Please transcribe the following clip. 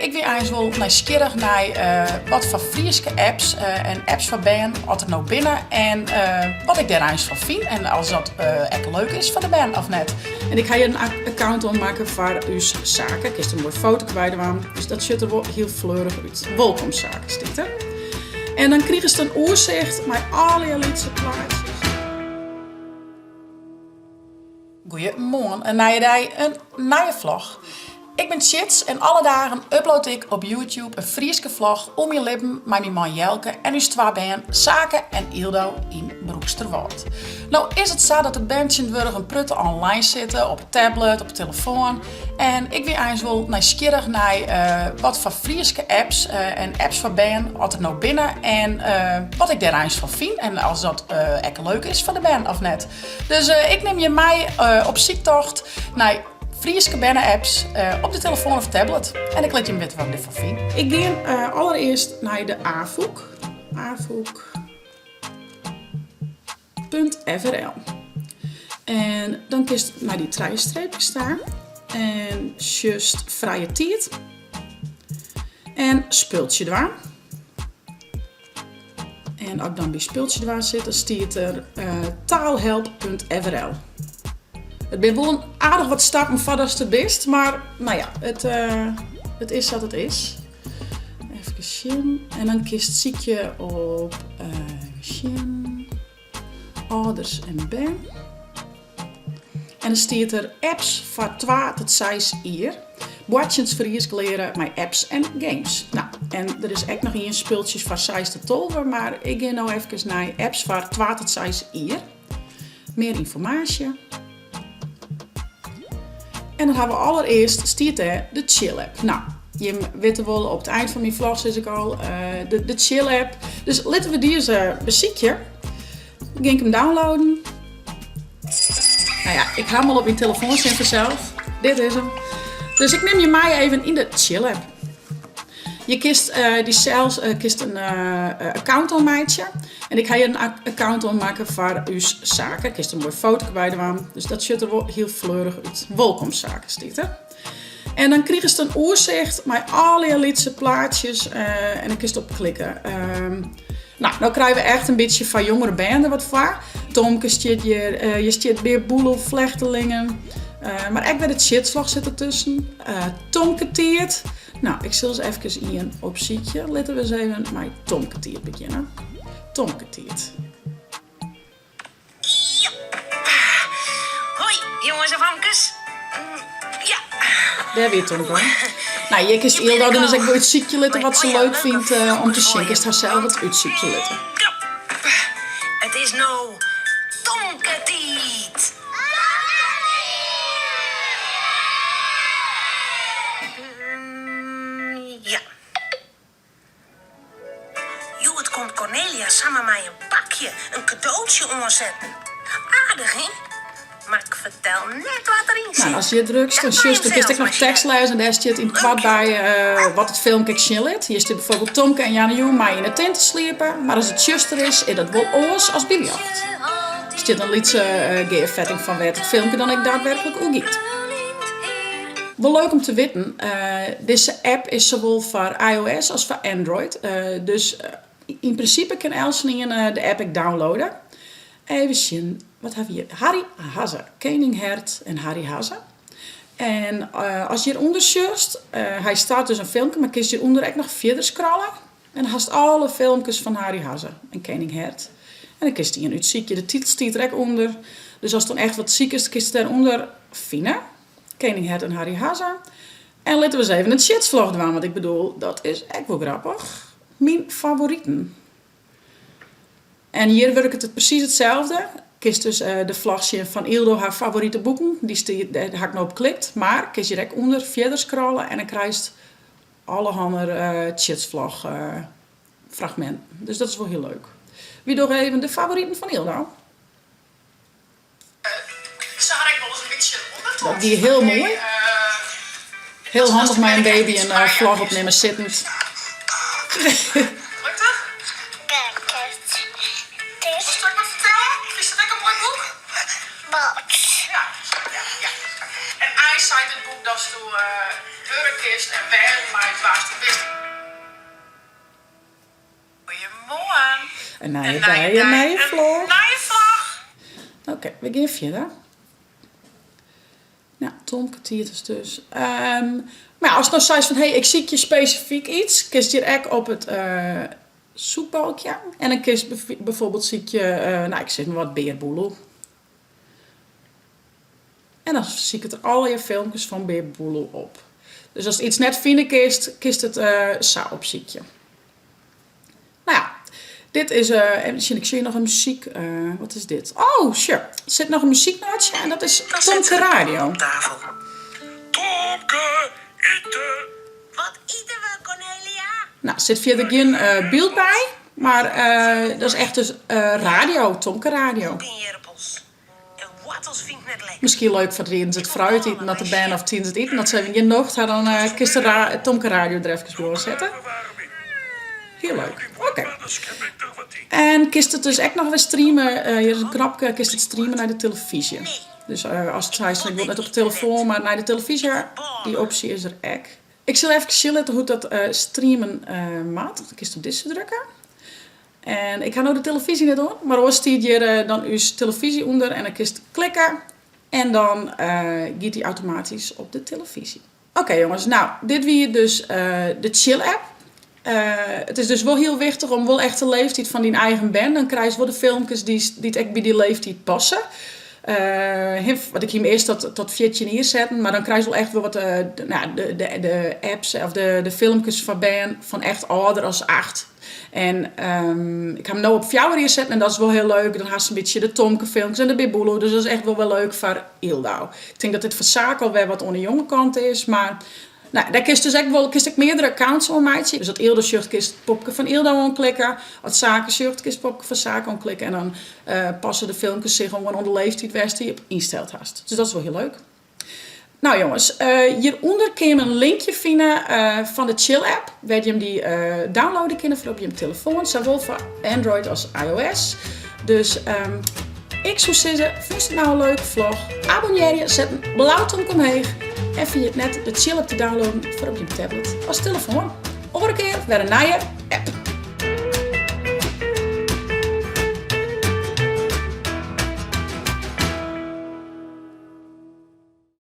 Ik wie eins wol nijsgjirrich nei wat foar Fryske apps en apps foar bern oft der no binne en wat ik dêr eins fan fyn en as dat ek leuk is foar de bern of net. En ik ha hjir in account oanmakke foar ús Sake. Kinst in moai fotoke by dwaan, dus dat sjocht der wol hiel fleurich út. Wolkom Sake stiet der. En dan krigest in oersicht mei allegear lytse plaatsjes. Goeiemoarn, in nije dei, in nije vlog. Ik bin Tjits en alle dagen upload ik op YouTube in Fryske vlog oer myn libben mei myn man Jelke en ús twa bern Sake en Yldo yn Broeksterwâld. No is it sa dat de bern tsjintwurdich in protte online sitte, op 'e tablet, op 'e telefoan. En ik wie eins wol nijsgjirrich nei wat foar Fryske apps en apps foar bern oft der no binne en wat ik dêr eins fan fyn en as dat ek leuk is foar de bern of net. Dus ik nim jim mei op syktocht nei Fryske berne-apps op de telefoan of tablet. En ik lit jim witte wat ik derfan fyn. Ik gean allerearst nei de Afûk. Afûk. .frl. En dan kinst nei dy trije streepjes ta en sjochst frije tiid en spultsje dwaan. En as ik dan by spultsje dwaan sit, dan stiet der taalhelp.frl. It binne wol in aardich wat stappen foardatst der bist, mar no ja, it is sa't it is. Efkes sjen. En dan kinst sykje op, even sjen, âlders en bern. En dan stiet der apps foar twa tot seis jier. Boartsjend Frysk leare mei apps en games. No, en der is ek noch ien spultsjes foar seis tot 12, mar ik gean no efkes nei apps foar twa tot seis jier. Mear ynformaasje. En dan ha we allerearst, stiet dêr, de Chill app. No, jim witte wol, op it ein fan myn vlog sis ik al, de Chill app. Dus litte we dy ris besykje. Dan gean ik him downloaden. Nou ja, ik ha him al op myn telefoan stean fansels. Dit is him. Dus ik nim je mei even yn de Chill app. Je kinst dysels kinst in account oanmeitsje. En ik ha hjir in account oanmakke foar ús Sake. Kinst in moai fotoke by dwaan. Dus dat sjocht der wol hiel fleurich út. Wolkom Sake stiet der. En dan krigest in oersicht mei allegear lytse plaatsjes en dan kinst op klikke. No, no krije we echt in bytsje foar jongere bern der wat foar. Tomke stiet hjir, hjir stiet Bear Boeloe, Flechtelingen. Mar ek wer de Tsjitsvlog sit dertusken. Tomketiid. No, ik sil ris efkes ien opsykje. Litte we ris even mei Tomketiid begjinne. Tomketiid. Hoi jonges en famkes. Ja. Dêr wie Tomke. No, hjir kinst Yldo dan dus ek wol útsykje litte wat se leuk fynt om te sjen. Kinst har sels wat útsykje litte. It is no Tomketiid. Ja. Hjoed komt Cornelia samar mei in pakje, in kadootsje oansetten. Aardich, hin? Mar ik fertel net wat deryn Nou, sit. as je drukst, dan Dat mei sjochst, dan kinst ek himsels noch mar tekst sjen. lêze en dêr stiet yn it koart by wat it filmke ek sjen lit. Hjir stiet bijvoorbeeld Tomke en Jannejoe mei yn 'e tinte sliepe, mar as it tsjuster is, is dat wol oars as by ljocht. Der stiet in lytse gearfetting fan wêr't it filmke dan ek daadwerklik oer giet. Wol leuk om te witten, dizze app is sawol foar iOS as foar Android. Dus yn prinsipe kin eltsenien de app ek downloade. Even sjen, wat ha we hjir? Harry Hazze, Kening Hert en Harry Hazze. En ast hjirûnder sjochst, hy start dus in filmke, mar kinst hjirûnder ek noch fierder scrolle. En dan hast alle filmkes fan Harry Hazze en Kening Hert. En dan kinst ien útsykje, de titel stiet der ek ûnder. Dus ast dan echt wat sikest, kinst it dêrûnder fine. Kening Hert en Harry Hazze. En litte we ris even in Tsjitsvlog dwaan, want ik bedoel, dat is ek wol grappich. Myn favoriten. En hjir wurket it presys itselde. Kinst dus de vlog sjen fan Yldo har favorite boeken. Dy stiet, dêr ha ik no op klikt. Mar kinst hjir ek ûnder fierder scrolle en dan krijst allerhanne Tsjitsvlog fragminten. Dus dat is wol hiel leuk. Wy dogge even de favoriten fan Yldo. Dat gie hiel moai. Hiel handich mei in baby in vlog opnimme sittend. Goeiemoarn. In nije dei, in nije vlog. Nije vlog. Oké, we gean fierder. Nou, Tomke Tieters dus. Ehm, mar ja, ast no seist fan hé, ik sykje spesifyk iets, kinst hjir ek op it uh, zoekbalkje. En dan kinst bijvoorbeeld sykje, uh, nou ik sis mar wat, Bear Boeloe. En dan siket er allegear filmkes fan Bear Boeloe op. Dus ast iets net fine kinst, kinst it uh, sa opsykje. Nou ja, dit is, uh, even sjen, ik sjoch hjir noch in muzyk, uh, wat is dit? Oh, sjoch, der sit noch in muzyknoatsje en dat is Tomke Radio. Op tafel. Tomke, ite! Wat ite we, Cornelia? Nou, der sit fierder gjin uh, byld by, mar uh, dat is echt dus uh, radio, Tomke Radio. Pineappels. En woartels fyn ik net lekker. Miskien leuk foar tidens it fruit iten, dat de bern of tidens it iten, dat se even gjin nocht ha, dan uh, kinst de Tomke Radio der efkes by oansette. Hiel leuk. Oké. En kinst it dus ek noch wer streame, uh, hjir is in knopke, kinst it streame nei de telefyzje. Dus uh, ast seist, ik wol net op de telefoan, mar nei de telefyzje, dy opsje is der ek. Ik sil efkes sjen litte hoe't dat uh, streamen uh, moat. Dan kinst op dizze drukke. En ik ha no de telefyzje net oan, mar oars stiet hjir dan ús telefyzje ûnder en dan kinst klikke en dan giet dy automatysk op de telefyzje. Oké jonges, nou dit wie dus de Chill-app. It is dus wol hiel wichtich om wol echt de leeftiid fan dyn eigen bern, dan krijst wol de filmkes dy't ek by dy leeftiid passe. Want ik hie him earst tot 14 jier setten, mar dan krijst wol echt wol wat nou, de apps of de filmkes foar bern fan echt âlder as 8. En ik ha him no op fjouwer jier setten en dat is wol hiel leuk. Dan hast in bytsje de Tomke-filmkes en de Bear Boeloe, dus dat is echt wol wer leuk foar Yldau. Ik tink dat dit foar Sake al wer wat oan de jonge kant is, mar nou, dêr kinst dus ek wol, kinst ek meardere accounts oanmeitsje. Dus as Yldau sjocht, kinst it popke fan Yldau oanklikke. As Sake sjocht, kinst it popke fan Sake oanklikke. En dan passe de filmkes sich oan oan de leeftiid wêr'tst dy op ynsteld hast. Dus dat is wol hiel leuk. Nou jonges, hjirûnder kinne jim in linkje fine fan de Chill-app, wêr't jim dy downloade kinne foar op jim telefoan, sawol foar Android as iOS. Dus ik soe sizze, fynst it no in leuke vlog? Abonnearje, set in blau tomke omheech en ferjit net de Chill-app te downloaden foar op jim tablet as telefoan. Oare kear wer in nije.